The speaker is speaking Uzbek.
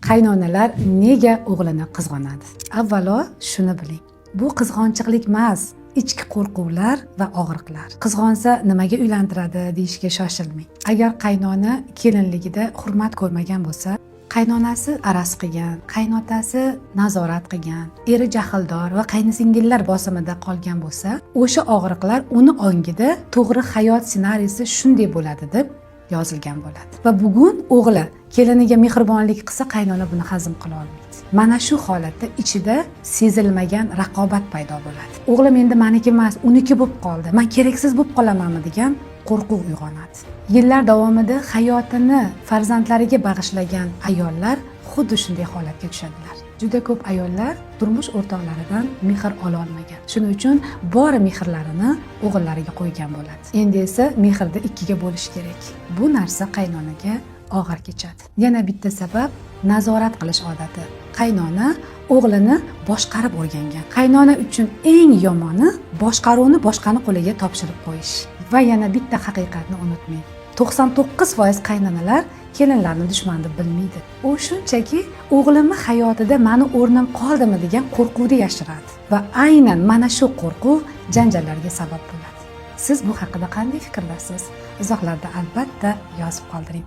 Qaynonalar nega o'g'lini qizg'onadi? Avvalo shuni biling: bu qizg'onchiqlik emas, ichki qo'rquvlar va og'riqlar. Qizg'onsa, nimaga uylantiradi, deyishga shoshilmang. Agar qaynona kelinligida hurmat ko'rmagan bo'lsa, qaynonasi araz qilgan, qaynotasi nazorat qilgan, eri jahldor va qaynisingillar bosimida qolgan bo'lsa, o'sha og'riqlar uni ongida to'g'ri hayot ssenariysi shunday bo'ladi deb yozilgan bo'ladi. Va bugun o'g'li keliniga mehribonlik qilsa, qaynona buni hazm qila olmaydi. Mana shu holatda ichida sezilmagan raqobat paydo bo'ladi. O'g'lim endi maniki emas, uniki bo'lib qoldi, man keraksiz bo'lib qolamanmi, degan qo'rquv uyg'onadi. Yillar davomida hayotini farzandlariga bag'ishlagan ayollar xuddi shunday holatga tushadilar. Juda ko'p ayollar turmush o'rtoqlaridan mehr ololmagan, shuning uchun bor mehrlarini o'g'illariga qo'ygan bo'ladi. Endi esa mehrni ikkiga bo'lish kerak. Bu narsa qaynonaga og'ir kechadi. Yana bitta sabab: nazorat qilish odati. Qaynona o'g'lini boshqarib o'rgangan. Qaynona uchun eng yomoni boshqaruvni boshqani qo'liga topshirib qo'yish. Va yana bitta haqiqatni unutmang: 99% qaynonalar kelinlarni dushman deb bilmaydi. U shunchaki o'g'limni hayotida mani o'rnim qoldimi, degan qo'rquvda yashiradi va aynan mana shu qo'rquv janjallarga sabab bo'ladi. Siz bu haqida qanday fikrdasiz? Izohlarda albatta yozib qoldiring.